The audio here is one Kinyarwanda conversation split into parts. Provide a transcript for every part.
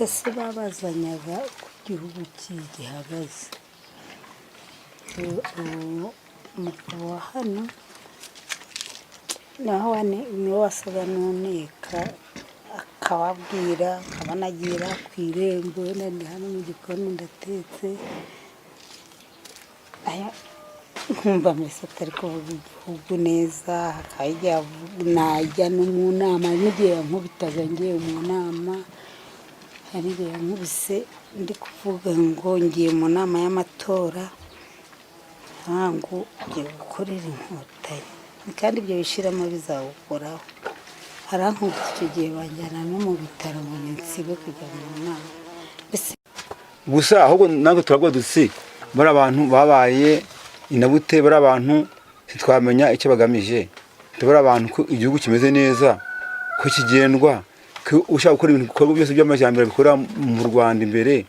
Mbese babazanyaga uko igihugu gihagaze. Umugabo wa hano nawe niwe wasaga n'uneka, akababwira, akabanagira ku irembo. Wenda ndi hano mu gikoni ndatetse, nkumva mbese atari kuvuga igihugu neza. Hakaba igihe najya no mu nama, hari n'igihe yankubitaga ngiye mu nama. Hari igihe yankubise ndi kuvuga ngo ngiye mu nama y'amatora, ngo ugiye gukorera Inkotanyi, kandi ibyo bishyiramo bizagukoraho. Arankubita icyo gihe, banjyana no mu bitaro ngo nsibe kujya mu nama mbese. Gusa ahubwo natwe turavuga duti bari abantu babaye inabute, bari abantu ntitwamenya icyo bagamije. Bari abantu ko igihugu kimeze neza, ko kigendwa, ko ushaka gukora ibintu, ibikorwa byose by'amajyambere bikorera mu Rwanda imbere,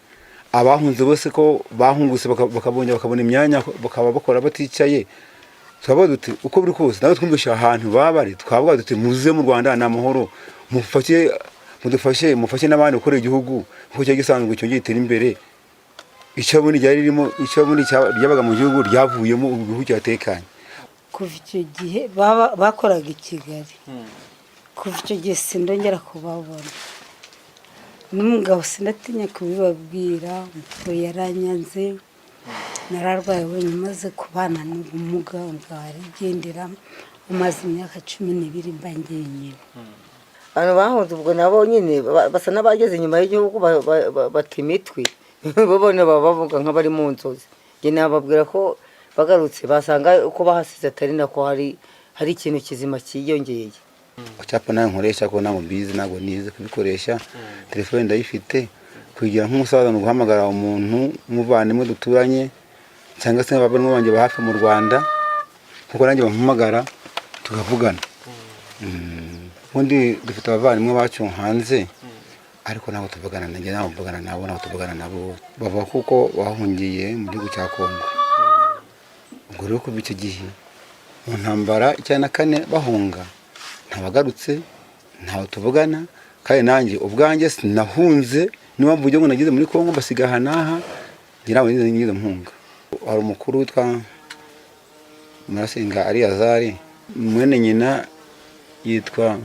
abahunze bose ko bahungutse bakabongera bakabona imyanya, bakaba bakora baticaye. Turavuga duti uko biri kose natwe twumvishe ahantu baba bari, twavuga duti muze mu Rwanda ni amahoro, mufashe, mudufashe, mufashe n'abandi gukora igihugu nk'uko cyari gisanzwe, cyongeye gitere imbere. Icyo bundi ryari ririmo, icyo bundi ryabaga mu gihugu ryavuyemo, ubu igihugu cyatekanye. Kuva icyo gihe bakoraga i Kigali, kuva icyo gihe sindongera kubabona. N'umugabo sindatinya kubibabwira ngo yaranyanze. Nararwaye wenyine, maze kubana n'ubumuga, umugabo arigendera, umaze imyaka 12 mba njyenyine. Abantu bahunze ubwo nabo nyine basa n'abageze inyuma y'igihugu, bata imitwe. Bo bone baba bavuga nk'abari mu nzozi. Njye nababwira ko bagarutse basanga uko bahasize atari nako, hari ikintu kizima cyiyongeye. WhatsApp nayo nkoresha ko ntabwo mbizi, ntabwo nize kubikoresha. Telefone ndayifite, kugira nk'umusaza ni uguhamagara umuntu w'umuvandimwe duturanye cyangwa se abavandimwe banjye ba hafi mu Rwanda, kuko nanjye bampamagara tukavugana. Ubundi dufite abavandimwe bacu hanze, ariko ntabwo tuvugana. Nanjye ntabwo mvugana nabo, ntabwo tuvugana nabo. Bavuga kuko bahungiye mu gihugu cya Kongo. Ubwo rero kuva icyo gihe mu ntambara 94 bahunga, ntabagarutse, ntawe tuvugana. Kandi nanjye ubwanjye sinahunze, niyo mpamvu uburyo ngo nageze muri Kongo mbasiga aha n'aha, ngira ngo nigeze mpunga. Hari umukuru witwa Murasinga Ariyazari, mwene nyina yitwa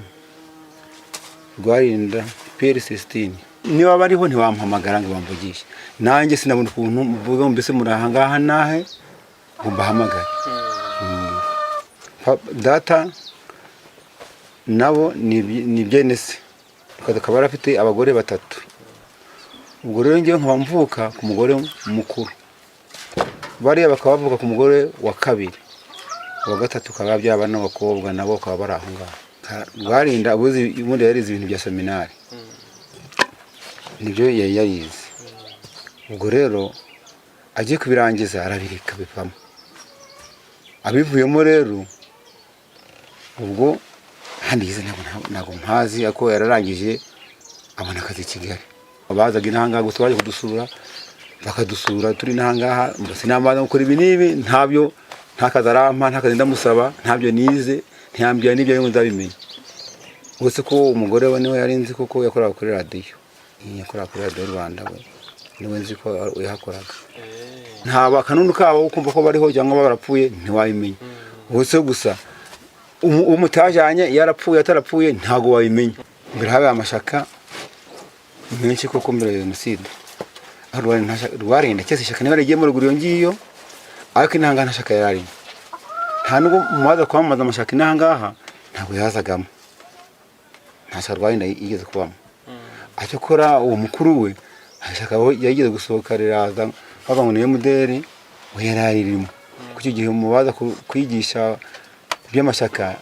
Rwarinda Pierre Celestine. Niba bariho ntiwampamagara ngo bamvugishe, nanjye sinabona ukuntu muvuga ngo mbese muri aha ngaha nahe ngo mbahamagare. Data nabo ni bene se, akaba yari afite abagore batatu. Ubwo rero ngewe nkaba mvuka ku mugore mukuru, bariya bakaba bavuka ku mugore wa kabiri. Uwa gatatu akaba yabyara n'abakobwa, nabo bakaba bari aho ngaho. Rwarinda ubundi yarize ibintu bya seminari, nibyo yari yarize. Ubwo rero agiye kubirangiza arabireka, bivamo. Abivuyemo rero, ubwo handi yize ntabwo mpazi, ariko yararangije abona akazi i Kigali. Bazaga inahangaha gusa baje kudusura, bakadusura turi inahangaha. Sinamaza gukora ibi n'ibi, ntabyo, nta kazi arampa, nta kazi ndamusaba, ntabyo nize, ntiyambwira n'ibyo ngo nzabimenya. Uretse ko umugore we niwe yari nzi, kuko yakoraga kuri radiyo, yakoraga kuri Radiyo Rwanda, we niwe nzi ko yahakoraga. Nta akanunu kabo kumva ko bariho cyangwa barapfuye, ntiwabimenya. Uretse gusa uwo mutajyanye yarapfuye atarapfuye, ntabwo wabimenya. Mbere habaye amashyaka menshi koko mbere ya jenoside, aho Rwarinda cyese ishyaka niba rigiyemo ruguru iyo ngiyo, ariko inahangaha nta shyaka yari arimo. Nta nubwo mubaza kwamamaza amashyaka inahangaha ntabwo yazagamo. Nta shyaka Rwarinda yigeze kubamo. Cyakora uwo mukuru we ishyaka yigeze gusohoka riraza, bavuga ngo niyo MDR, we yari aririmo. Kuko icyo gihe mubaza kwigisha iby'amashyaka,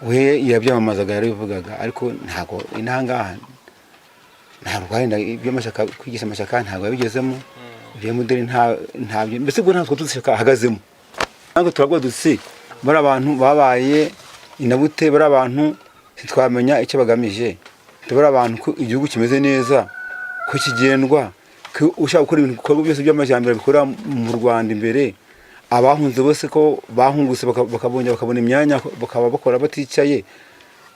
we yabyamamazaga, yarabivugaga, ariko ntabwo inahangaha nta Rwarinda iby'amashyaka, kwigisha amashyaka ntabwo yabigezemo. Ibya MDR ntabyo, mbese ubwo ntabwo tuzi ishyaka ahagazemo. Ntabwo turavuga duti bari abantu babaye inabute, bari abantu ntitwamenya icyo bagamije, bari abantu ko igihugu kimeze neza, ko kigendwa, ko ushaka gukora ibintu, ibikorwa byose by'amajyambere bikorera mu Rwanda imbere, abahunze bose ko bahungutse bakabongera bakabona imyanya, bakaba bakora baticaye.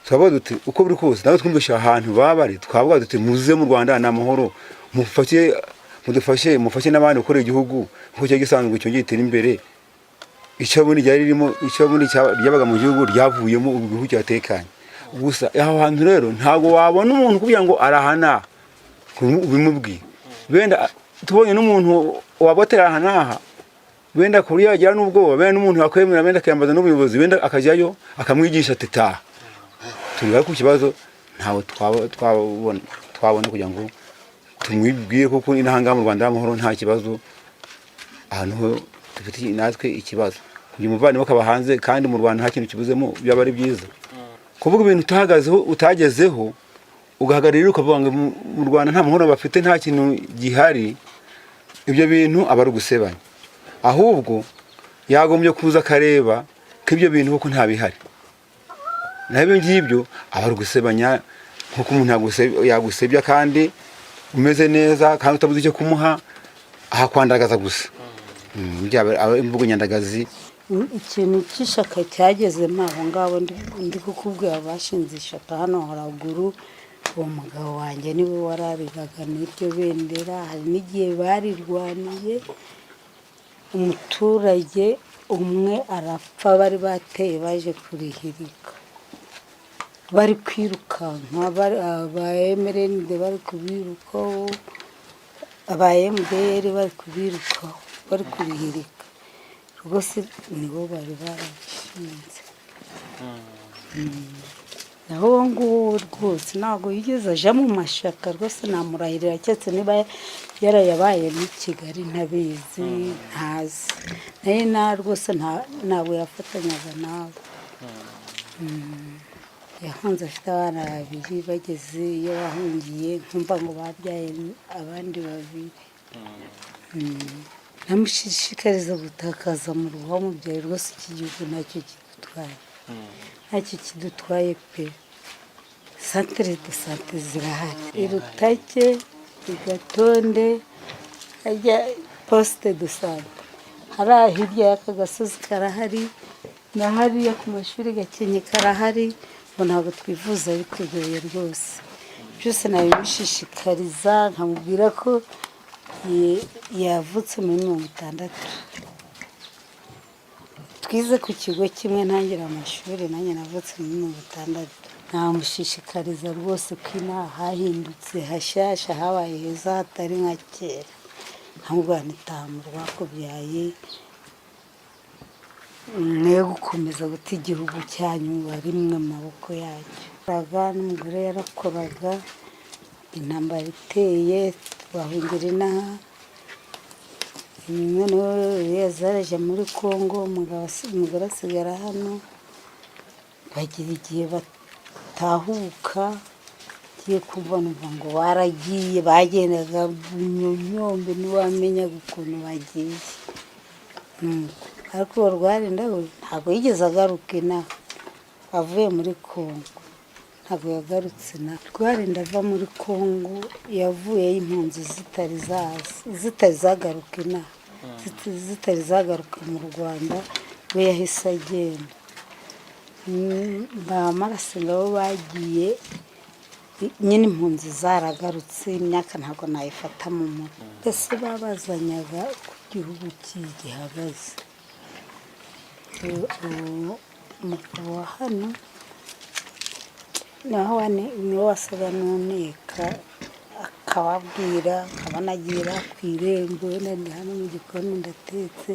Twavuga duti uko biri kose nawe twumvisha ahantu baba bari, twavuga duti muze mu Rwanda ni amahoro, mufashe, mudufashe, mufashe n'abandi gukora igihugu nk'uko cyari gisanzwe, cyongeye gitere imbere. Icyo ryari ririmo, icyo ryabaga mu gihugu ryavuyemo, ubu igihugu cyatekanye. Gusa aho hantu rero ntabwo wabona umuntu kugira ngo arahana ubimubwiye. Wenda tubonye n'umuntu wabotera aha n'aha, wenda ku buryo yagira n'ubwoba, wenda n'umuntu yakwemera, wenda akiyambaza n'ubuyobozi, wenda akajyayo akamwigisha ati taha. Turi ku kibazo, ntawe twabona kugira ngo tumwibwire, kuko inaha mu Rwanda amahoro, nta kibazo. Ahantu ho dufite natwe ikibazo, kugira umuvandimwe akaba hanze kandi mu Rwanda nta kintu kibuzemo, byaba ari byiza. Kuvuga ibintu utahagazeho, utagezeho, ugahagarara ukavuga ngo mu Rwanda nta mahoro bafite, nta kintu gihari, ibyo bintu aba ari ugusebanya. Ahubwo yagombye kuza akareba ko ibyo bintu koko nta bihari. Naho ibyo ngibyo aba ari ugusebanya, nk'uko umuntu yagusebya kandi umeze neza, kandi utabuze icyo kumuha, ahakwandagaza gusa. Byaba aba imvugo nyandagazi. Ikintu cy'ishaka cyagezemo aho ngabo ndi kukubwira, bashinze ishaka hano haraguru. Uwo mugabo wanjye niwe warariraga n'iryo bendera. Hari n'igihe barirwaniye, umuturage umwe arapfa, bari bateye baje kurihirika, bari kwirukanka, aba MRND bari kubirukaho, aba MDR bari kubirukaho, bari kurihirika. Rwose nibo bari barashinze. Naho uwo nguwo rwose ntabwo yigeze aja mu mashaka, rwose namurahirira, keretse niba yarayabayemo i Kigali ntabizi, ntazi nayo na rwose ntabwo yafatanyaga nawe. Yahunze afite abana babiri, bageze iyo bahungiye nkumva ngo babyaye abandi babiri. Namushishikariza gutakaza mu rwamubyaye. Rwose iki gihugu ntacyo kidutwaye, ntacyo kidutwaye pe. Centre de santé zirahari i Rutake, i Gatonde, hajya poste de santé hariya hirya y'aka gasozi karahari, na hariya ku mashuri Gakenke karahari. Ngo ntabwo twivuza bitugoye rwose. Byose nabimushishikariza, nkamubwira ko yavutse muri 60, twize ku kigo kimwe, ntangira amashuri nanjye navutse muri 60. Namushishikariza rwose ko inaha hahindutse hashyashya, habaye heza, hatari nka kera. Nkamubwira nti taha mu rwakubyaye, mwe gukomeza guta igihugu cyanyu ari mwe amaboko yacyo. N'umugore yarakoraga, intambara iteye bahungira inaha. Noneho zaraje muri Congo, umugore asigara hano. Bagira igihe batahuka, ngiye kumva numva ngo baragiye, bagendaga bunyonyombe, ntiwamenyaga ukuntu bagiye. Ariko uwo Rwarinda we ntabwo yigeze agaruka inaha avuye muri Congo, ntabwo yagarutse inaha. Rwarinda ava muri Congo, yavuyeyo impunzi zitari zaza, zitari zagaruka inaha, zitari zagaruka mu Rwanda, we yahise agenda. Ba Marasinga bo bagiye nyine impunzi zaragarutse, imyaka ntabwo nayifata mu mutwe. Mbese babazanyaga uko igihugu gihagaze. Umugabo wa hano niwe wasaga n'uneka, akababwira, akabanagira ku irembo. Wenda ndi hano mu gikoni ndatetse,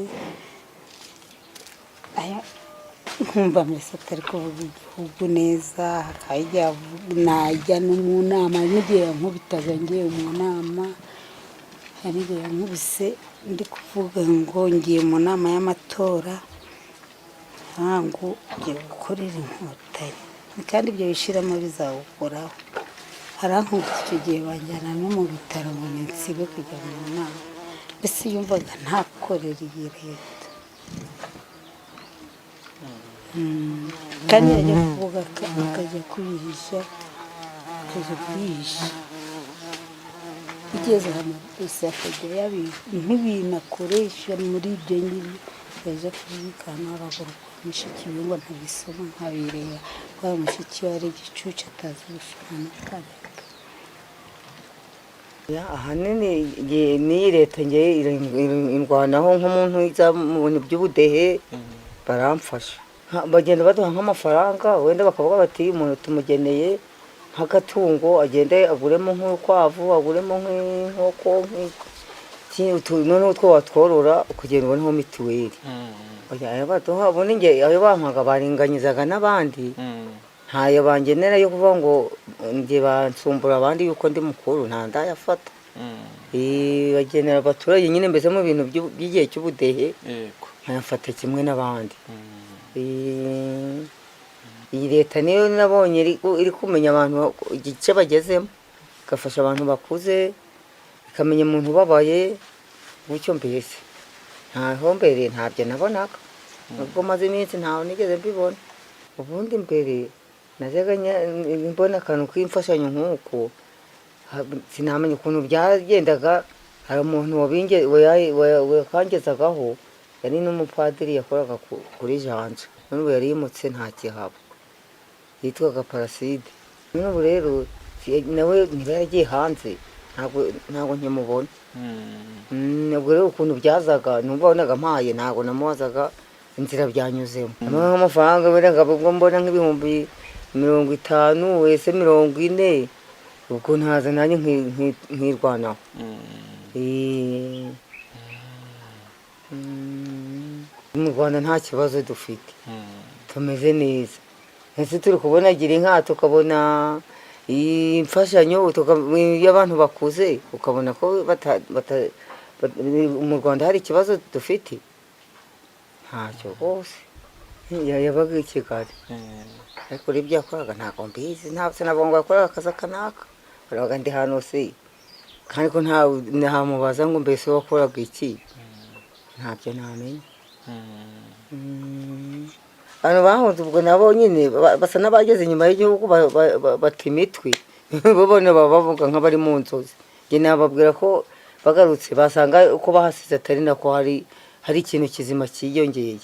nkumva mbese atari kuvuga igihugu neza. Hakaba igihe najya no mu nama, hari n'igihe yankubitaga ngiye mu nama. Hari igihe yankubise ndi kuvuga ngo ngiye mu nama y'amatora, ngo ugiye gukorera Inkotanyi, kandi ibyo wishiramo bizagukoraho. Arankubita icyo gihe, banjyana no mu bitaro ngo ninsibe kujya mu nama. Mbese yumvaga ntakorera iyi leta. Kandi yajya kuvuga akajya kwihisha, akajya kwihisha, bigeze ahantu gusa akajya nk'ibintu akoresha muri ibyo ngibyo, akajya kubibika hano haraguru kwa Mushiki we ngo ntabisoma, nkabireba kubera mushiki we ari igicucu, atazi gusoma no kwandika. Ahanini n'iyi leta ngewe indwanaho nk'umuntu uza mu bintu by'ubudehe, baramfasha. Bagenda baduha nk'amafaranga, wenda bakavuga bati umuntu tumugeneye nk'agatungo, agende aguremo nk'urukwavu, aguremo nk'inkoko, noneho utwo watworora ukagenda uboneho mituweli. Oya, ayo baduha ubundi nge ayo bampaga baringanyizaga n'abandi, ntayo bangenera yo kuvuga ngo njye bansumbura abandi yuko ndi mukuru, nta ndayafata. Bagenera abaturage nyine mbese mu bintu by'igihe cy'ubudehe, nkayafata kimwe n'abandi. Iyi leta niyo nabonye iri kumenya abantu igice bagezemo, igafasha abantu bakuze, ikamenya umuntu ubabaye gutyo. Mbese ntaho mbere ntabyo nabonaga, nubwo maze iminsi ntaho nigeze mbibona. Ubundi mbere najyaga mbona akantu k'imfashanyo nk'uko, sinamenya ukuntu byagendaga. Hari umuntu wakangezagaho, yari n'umupadiri, yakoraga kuri Janja, none ubu yari yimutse ntakihaba, yitwaga Paraside. None ubu rero nawe niba yaragiye hanze, ntabwo nkimubona. Ubwo rero ukuntu byazaga, numva wabonaga mpaye, ntabwo namubazaga inzira byanyuzemo. Amwe nk'amafaranga wenda ubwo mbona nk'ibihumbi 50 wese 40, ubwo ntaza nanjye nkirwanaho. Mu Rwanda nta kibazo dufite, tumeze neza. Ese turi kubona gira inka, tukabona imfashanyo y'abantu bakuze, ukabona ko mu Rwanda hari ikibazo dufite? Ntacyo rwose. Yabaga i Kigali, ariko rero ibyo yakoraga ntabwo mbizi, ntabwo sinavuga ngo yakoraga akazi aka n'aka. Barabaga ndi hano se kandi ko ntamubaza ngo mbese wakoraga iki, ntabyo namenya. Abantu bahunze ubwo nabo nyine basa n'abageze inyuma y'igihugu, bata imitwe, babona baba bavuga nk'abari mu nzozi. Njye nababwira ko bagarutse basanga uko bahasize atari nako, hari ikintu kizima cyiyongeye.